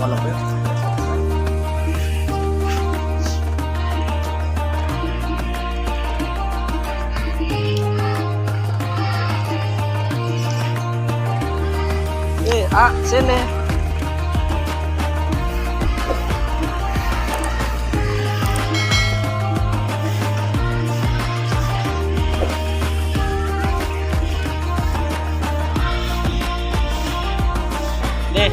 Kalau ya. Sini. Nih.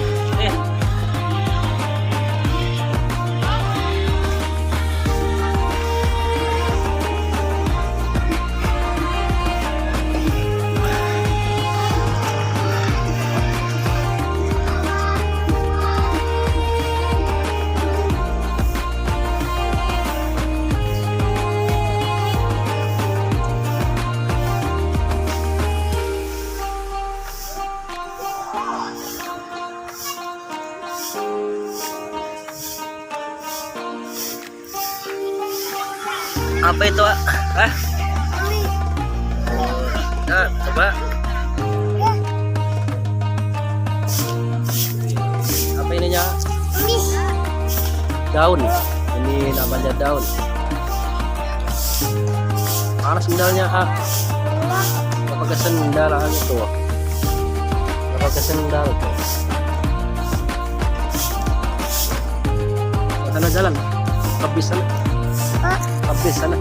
Apa itu, ah? Nah, coba. Apa ininya? Daun. Ini namanya daun. Mana sendalnya, ah? Gak pakai sendal itu. Gak pakai sendal tuh. Sana jalan. Habis sana. Habis sana.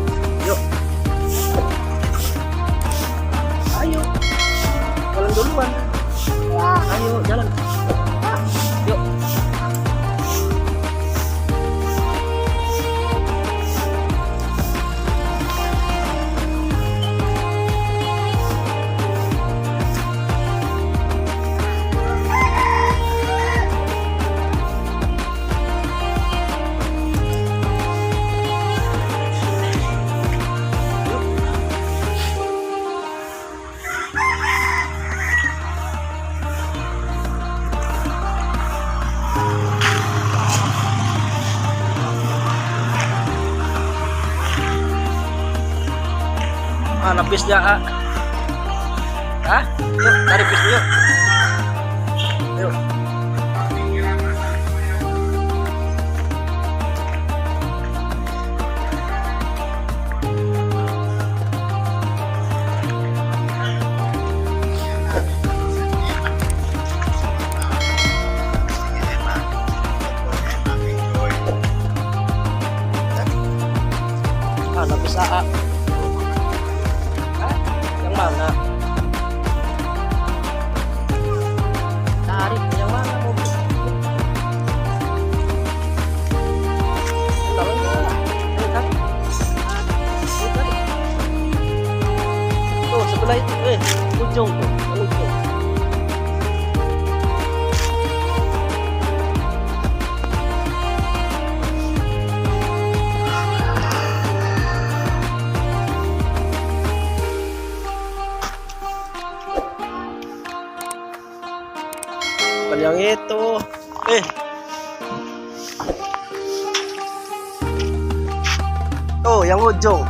Yuk. Ayo. Jalan duluan. Ayo jalan. Yuk. Napisnya, ah. Yuk, cari pisnya yuk. Yuk. Napis, ah. Mana? Tarik yang mana mobil? Tahu enggak? Tuh sebelah itu, ujung tuh, ujung. Yang itu, tuh yang ujung.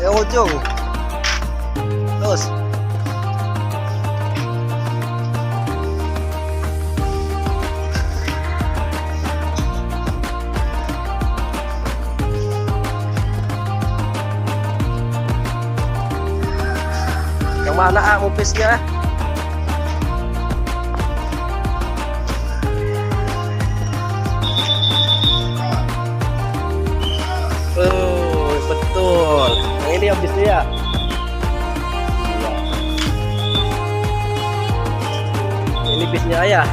Yang ujung. Terus. Mana, ah, mupisnya? Betul. Yang ini habisnya ya. Ini bisnya ayah.